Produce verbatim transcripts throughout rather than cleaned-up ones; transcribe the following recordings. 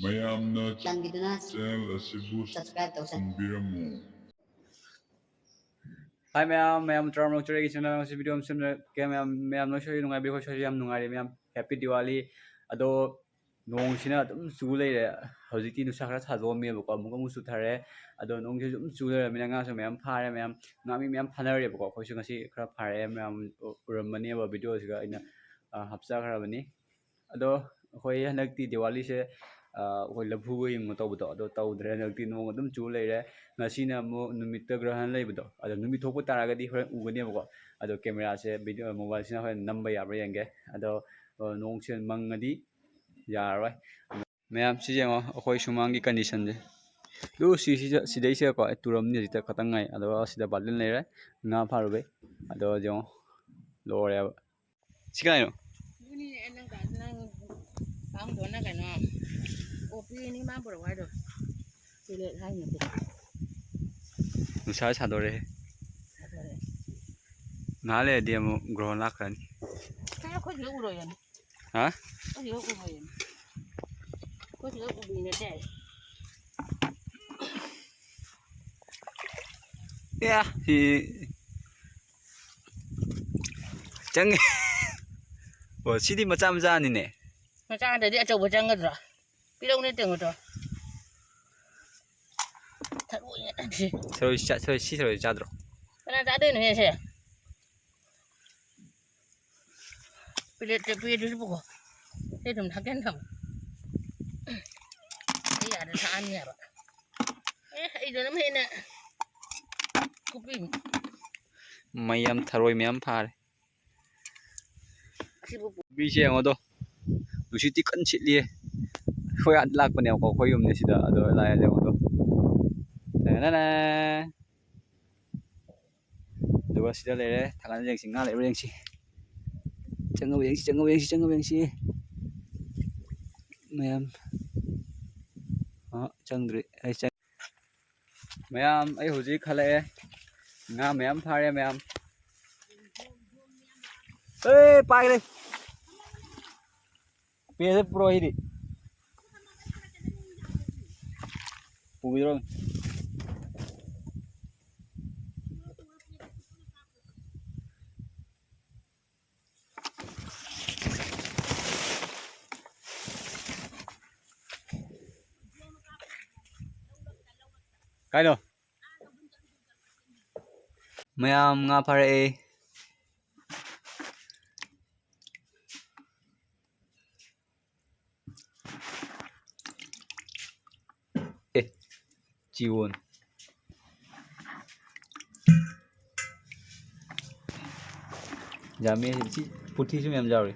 ꯃꯌꯥꯝꯅ ꯆꯥꯟꯕꯤꯗꯨꯅ channel ꯑꯁꯤꯕꯨ subscribe ꯇꯧꯁꯟꯕꯤꯔꯝꯃꯨ꯫ Hi ꯃꯌꯥꯝ, ꯃꯌꯥꯝ ꯇꯔꯥꯃꯔꯛ ꯆꯨꯔꯦꯒꯤ channel ꯑꯁꯤ video ꯑꯃ ꯁꯦꯝꯖꯔꯛꯀꯦ꯫ ꯃꯌꯥꯝ, ꯃꯌꯥꯝ ꯅꯣꯏꯁꯨ ꯅꯨꯡꯉꯥꯏꯕꯤꯔꯤꯀꯣ? ꯑꯩꯁꯨ ꯌꯥꯝ ꯅꯨꯡꯉꯥꯏꯔꯤ ꯃꯌꯥꯝ, happy Diwali꯫ ꯑꯗꯣ ꯅꯣꯡꯁꯤꯅ ꯑꯗꯨꯝ ꯆꯨ ꯂꯩꯔꯦ꯫ ꯍꯧꯖꯤꯛꯇꯤ ꯅꯨꯡꯁꯥ ꯈꯔ ꯁꯥꯗꯣꯛꯑꯝꯃꯦꯕꯀꯣ, ꯑꯃꯨꯛ ꯑꯃꯨꯛ ꯆꯨꯊꯔꯦ꯫ ꯑꯗꯣ ꯅꯣꯡꯁꯤꯁꯨ ꯑꯗꯨꯝ ꯆꯨ ꯂꯩꯔꯕꯅꯤꯅ ꯉꯥꯁꯨ ꯃꯌꯥꯝ ꯐꯥꯔꯦ ꯃꯌꯥꯝ, ꯉꯥꯃꯤ ꯃꯌꯥꯝ ꯐꯥꯅꯔꯦꯕꯀꯣ꯫ ꯑꯩꯈꯣꯏꯁꯨ ꯉꯁꯤ ꯈꯔ ꯐꯥꯔꯛꯑꯦ, ꯃꯌꯥꯝ ꯎ-, ꯎꯔꯝꯃꯅꯦꯕ video ꯁꯤꯒ ꯑꯩꯅ, ꯑ, ꯍꯥꯞꯆꯈ꯭ꯔꯕꯅꯤ꯫ ꯑꯗꯣ ꯑꯩꯈꯣꯏ ꯍꯟꯗꯛꯇꯤ ꯗꯤꯋꯥꯂꯤꯁꯦ, ꯑ, ꯑꯩꯈꯣꯏ ꯂꯐꯨꯒ ꯌꯨꯡꯉ ꯇꯧꯕꯗꯣ ꯑꯗꯣ ꯇꯧꯗ꯭ꯔꯦ꯫ ꯍꯟꯗꯛꯇꯤ ꯅꯣꯡ ꯑꯗꯨꯝ ꯆꯨ ꯂꯩꯔꯦ꯫ ꯉꯁꯤꯅ ꯑꯃꯨꯛ ꯅꯨꯃꯤꯠꯇ ꯒ꯭ꯔꯍꯟ ꯂꯩꯕꯗꯣ, ꯑꯗꯣ ꯅꯨꯃꯤꯠ ꯊꯣꯛꯄ ꯇꯥꯔꯒꯗꯤ ꯍꯣꯔꯦꯟ ꯎꯒꯅꯦꯕꯀꯣ꯫ ꯑꯗꯣ camera ꯁꯦ video, mobile ꯁꯤꯅ ꯍꯣꯔꯦꯟ ꯅꯝꯕ ꯌꯥꯕ꯭ꯔꯥ ꯌꯦꯡꯒꯦ꯫ ꯑꯗꯣ, ꯑ, ꯅꯣꯡꯁꯦ ꯃꯪꯉꯗꯤ ꯌꯥꯔꯔꯣꯏ꯫ ꯃꯌꯥꯝ ꯁꯤ ꯌꯦꯡꯉꯣ, ꯑꯩꯈꯣꯏ ꯁꯨꯃꯥꯡꯒꯤ condition ꯁꯦ꯫ ꯑꯗꯨ ꯁꯤ, ꯁꯤꯗ, ꯁꯤꯗꯩꯁꯤꯗꯀꯣ ꯑꯩ ꯇꯨꯔꯝꯅꯤ ꯍꯧꯖꯤꯛꯇ ꯈꯇꯪ ꯉꯥꯏ꯫ ꯑꯗꯣ ꯁꯤꯗ ꯕꯥꯜꯇꯤꯟ ꯂꯩꯔꯦ, ꯉꯥ ꯐꯥꯔꯨꯕꯩ꯫ ꯑꯗꯣ ꯌꯦꯡꯉꯣ, ꯂꯣꯏꯔꯦꯕ꯫ ꯁꯤ ꯀꯅꯥꯏꯅꯣ? ꯑꯗꯨꯅꯤꯅꯦ ꯅꯪ ꯅꯪ ꯄꯥꯝꯗꯣꯅ ꯀꯩꯅꯣ ꯑꯣ ꯄꯤꯅꯤ ꯃꯥ ꯄꯨꯔꯛꯑꯣ ꯍꯥꯏꯗꯣ꯫ ꯇꯣꯏꯂꯦꯠ ꯍꯥꯏꯅꯤ꯫ ꯅꯨꯡꯁꯥ ꯁꯥꯗꯣꯔꯦ꯫ ꯁꯥꯗꯣꯔꯦ꯫ ꯉꯥꯏꯍꯥꯛ ꯂꯩꯔꯗꯤ ꯑꯃꯨꯛ ꯒ꯭ꯔꯣꯍꯣꯟ ꯂꯥꯛꯈ꯭ꯔꯅꯤ꯫ ꯀꯩꯅꯣ ꯑꯩꯈꯣꯏ ꯁꯤꯗ ꯎꯔꯣꯏꯌꯦ꯫ ꯍꯥ? ꯑꯩꯈꯣꯏ ꯁꯤꯗ ꯎꯔꯣꯏꯌꯦ꯫ ꯑꯩꯈꯣꯏ ꯁꯤꯗ ꯎꯕꯤ ꯅꯠꯇꯦ꯫ ꯑꯦ, ꯁꯤ ꯆꯪꯉꯦ꯫ ꯑꯣ, ꯁꯤꯗꯤ ꯃꯆꯥ ꯃꯆꯥꯅꯤꯅꯦ꯫ ꯃꯆꯥꯗꯗꯤ ꯑꯆꯧꯕ ꯆꯪꯒꯗ꯭ꯔꯣ? ꯄꯤꯔꯧꯅꯦ ꯇꯦꯡꯉꯣꯗꯣ꯫ ꯊꯔꯣꯏ ꯉꯥꯛꯇꯅꯤ꯫ ꯊꯔꯣꯏ ꯆꯥ-, ꯊꯔꯣꯏ, ꯁꯤ ꯊꯔꯣꯏ ꯆꯥꯗ꯭ꯔꯣ? ꯀꯅꯥ ꯆꯥꯗꯣꯏꯅꯣꯍꯦ ꯁꯦ? ꯄ꯭ꯂꯦꯠꯇ ꯄꯤꯔꯗꯨꯁꯨ ꯄꯨꯈꯣ꯫ ꯁꯤ ꯑꯗꯨꯝ ꯊꯥꯛꯆꯟ ꯊꯝꯃꯣ꯫ ꯑꯩ ꯑꯥꯗ ꯊꯥꯛꯑꯅꯤ ꯍꯥꯏꯕ꯫ ꯑꯦ, ꯑꯩꯗꯣ ꯑꯗꯨꯝ ꯍꯦꯟꯅ ꯀꯨꯞꯄꯤꯅꯤ꯫ ꯃꯌꯥꯝ ꯊꯔꯣꯏ ꯃꯌꯥꯝ ꯐꯥꯔꯦ꯫ ꯁꯤꯕꯨ ꯄꯨ- ꯃꯤꯁꯦ ꯌꯦꯡꯉꯣꯗꯣ꯫ ꯅꯨꯡꯁꯤꯠꯇꯤ ꯀꯟꯅ ꯁꯤꯠꯂꯤꯌꯦ꯫ ꯑꯩꯈꯣꯏ ꯑꯥꯗ ꯂꯥꯛꯄꯅꯦꯕꯀꯣ, ꯑꯩꯈꯣꯏ ꯌꯨꯝꯅꯦ ꯁꯤꯗ꯫ ꯑꯗꯣ ꯂꯥꯛꯑꯦ ꯌꯦꯡꯉꯣꯗꯣ꯫ ꯇꯦꯅꯦꯅꯦ꯫ ꯑꯗꯨꯒ ꯁꯤꯗ ꯂꯩꯔꯦ, ꯊꯥꯡꯒꯠꯂ ꯌꯦꯡꯁꯤ, ꯉꯥ ꯂꯩꯕ꯭ꯔꯥ ꯌꯦꯡꯁꯤ꯫ ꯆꯪꯉꯕ ꯌꯦꯡꯁꯤ, ꯆꯪꯉꯕ ꯌꯦꯡꯁꯤ, ꯆꯪꯉꯕ ꯌꯦꯡꯁꯤ꯫ ꯃꯌꯥꯝ, ꯑ, ꯆꯪꯗ꯭ꯔꯤ꯫ ꯑꯩ ꯆꯪ-, ꯃꯌꯥꯝ, ꯑꯩ ꯍꯧꯖꯤꯛ ꯍꯜꯂꯛꯑꯦ꯫ ꯉꯥ ꯃꯌꯥꯝ ꯐꯥꯔꯦ, ꯃꯌꯥꯝ꯫ ꯑꯦ, ꯄꯥꯏꯔꯦ꯫ ꯄꯦꯗ ꯄꯨꯔꯛꯏꯗꯤ꯫ ꯎꯏꯔꯣ꯫ ꯀꯥꯏꯅꯣ? ꯃꯌꯥꯝ, ꯉꯥ ꯐꯥꯔꯛꯑꯦ꯫ ꯑꯦ, ꯆꯤꯌꯣꯟ꯫ ꯌꯥꯝꯃꯦ, ꯁꯤ ꯄꯨꯊꯤꯁꯨ ꯃꯌꯥꯝ ꯌꯥꯎꯔꯤ꯫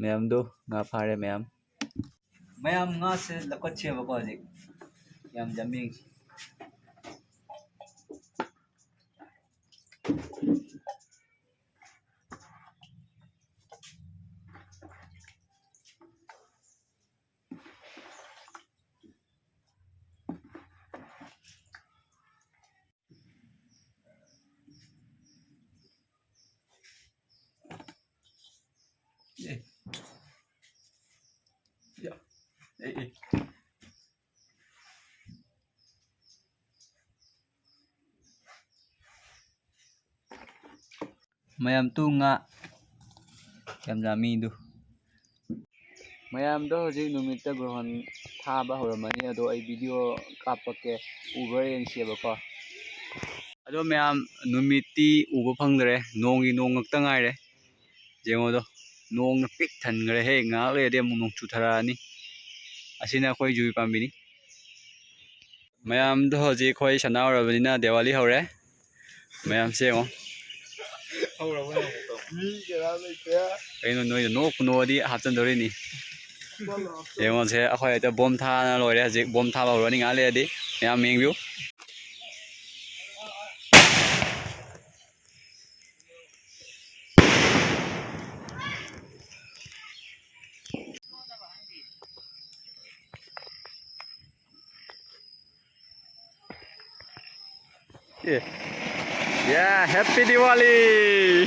ꯃꯌꯥꯝꯗꯣ ꯉꯥ ꯐꯥꯔꯦ ꯃꯌꯥꯝ꯫ ꯃꯌꯥꯝ ꯉꯥꯁꯦ ꯂꯧꯈꯠꯁꯦꯕꯀꯣ ꯍꯧꯖꯤꯛ꯫ ꯌꯥꯝ ꯌꯥꯝꯃꯤ꯫ ꯑꯦ꯫ ꯌꯥ꯫ ꯑꯦ, ꯑꯦ꯫ ꯃꯌꯥꯝ ꯇꯨ ꯉꯥ ꯌꯥꯝ ꯌꯥꯝꯃꯤ ꯑꯗꯨ꯫ ꯃꯌꯥꯝꯗꯣ ꯍꯧꯖꯤꯛ ꯅꯨꯃꯤꯠꯇ ꯒ꯭ꯔꯣꯍꯣꯟ ꯊꯥꯕ ꯍꯧꯔꯝꯃꯅꯤ, ꯑꯗꯣ ꯑꯩ ꯚꯤꯗꯤꯑꯣ ꯀꯥꯞꯄꯛꯀꯦ, ꯎꯕ꯭ꯔꯥ ꯌꯦꯡꯁꯦꯕꯀꯣ꯫ ꯑꯗꯣ ꯃꯌꯥꯝ, ꯅꯨꯃꯤꯠꯇꯤ ꯎꯕ ꯐꯪꯗ꯭ꯔꯦ, ꯅꯣꯡꯒꯤ ꯅꯣꯡ ꯉꯛꯇ ꯉꯥꯏꯔꯦ꯫ ꯌꯦꯡꯉꯣꯗꯣ, ꯅꯣꯡꯅ ꯄꯤꯛ ꯊꯟꯈ꯭ꯔꯦꯍꯦ, ꯉꯥꯏꯍꯥꯛ ꯂꯩꯔꯗꯤ ꯑꯃꯨꯛ ꯅꯣꯡ ꯆꯨꯊꯔꯛꯑꯅꯤ꯫ ꯑꯁꯤꯅ ꯑꯩꯈꯣꯏ ꯖꯨꯏ ꯄꯥꯝꯕꯤꯅꯤ꯫ ꯃꯌꯥꯝꯗꯣ ꯍꯧꯖꯤꯛ ꯑꯩꯈꯣꯏ ꯁꯅꯥ ꯍꯧꯔꯕꯅꯤꯅ ꯗꯤꯋꯥꯂꯤ ꯍꯧꯔꯦ꯫ ꯃꯌꯥꯝꯁꯦ ꯌꯦꯡꯉꯣ꯫ ꯍꯧꯔꯕ ꯅꯪ ꯑꯃꯨꯛ ꯇꯧ꯫ ꯃꯤ ꯀꯅꯥ ꯂꯩꯇꯦ꯫ ꯀꯩꯅꯣ ꯅꯣꯏꯗꯣ ꯅꯣꯛꯄꯨ ꯅꯣꯛꯑꯗꯤ ꯍꯥꯞꯆꯤꯟꯗꯣꯔꯤꯅꯤ꯫ ꯌꯦꯡꯉꯣꯁꯦ, ꯑꯩꯈꯣꯏ ꯍꯦꯛꯇ ꯕꯣꯝ ꯊꯥꯅ ꯂꯣꯏꯔꯦ ꯍꯧꯖꯤꯛ꯫ ꯕꯣꯝ ꯊꯥꯕ ꯍꯧꯔꯅꯤ ꯉꯥꯏꯍꯥꯛ ꯂꯩꯔꯗꯤ꯫ ꯃꯌꯥꯝ ꯌꯦꯡꯕꯤꯌꯨ꯫ Yeah. Yeah, happy Diwali!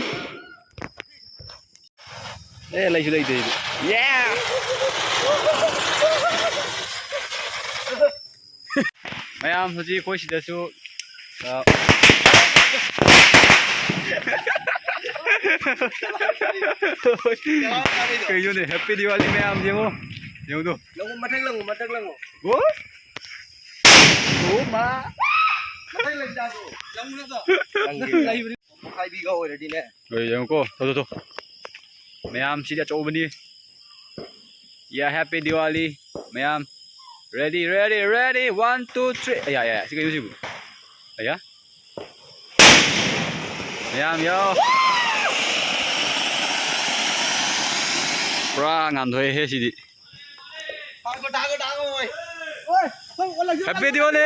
ꯑꯦ, ꯂꯩꯁꯨ ꯂꯩꯇꯦ ꯑꯩꯗꯤ꯫ ꯌꯦ! ꯃꯌꯥꯝ, ꯍꯧꯖꯤꯛ ꯑꯩꯈꯣꯏ ꯁꯤꯗꯁꯨ, ꯑ, ꯀꯩꯅꯣꯅꯦ, Happy Diwali ꯃꯌꯥꯝ, ꯌꯦꯡꯉꯣ꯫ ꯌꯦꯡꯉꯨꯗꯣ꯫ ꯂꯪꯉꯣ, ꯃꯊꯛ ꯂꯪꯉꯣ, ꯃꯊꯛ ꯂꯪꯉꯣ꯫ ꯑꯣ? ꯑꯣ ꯃꯥ꯫ ꯃꯊꯛ ꯂꯪ ꯆꯥꯗꯣ꯫ ꯂꯪꯉꯨ ꯅꯠꯇ꯭ꯔꯣ? ꯂꯪꯒꯦ꯫ ꯂꯩꯕꯅꯤ꯫ ꯍꯥꯏꯕꯤꯒ ꯑꯣꯏꯔꯗꯤꯅꯦ꯫ ꯍꯣꯏ, ꯌꯦꯡꯉꯨꯀꯣ꯫ ꯊꯣ, ꯊꯣ, ꯊꯣ꯫ ꯃꯌꯥꯝ, ꯁꯤꯗꯤ ꯑꯆꯧꯕꯅꯤ꯫ ꯌꯥ, Happy Diwali꯫ ꯃꯌꯥꯝ꯫ Ready, ready, ready꯫ One, two, three꯫ ꯑꯌꯥ, ꯑꯌꯥ, ꯁꯤ ꯀꯩꯅꯣ ꯁꯤꯕꯨ? ꯑꯌꯥ꯫ ꯃꯌꯥꯝ, ꯌꯥꯎ꯫ ꯄꯨꯔꯥ ꯉꯥꯟꯊꯣꯛꯑꯦꯍꯦ ꯁꯤꯗꯤ꯫ ꯊꯥꯡꯒꯣ, ꯊꯥꯡꯒꯣ, ꯊꯥꯡꯒꯣ, ꯃꯣꯏ꯫ Happy Diwali!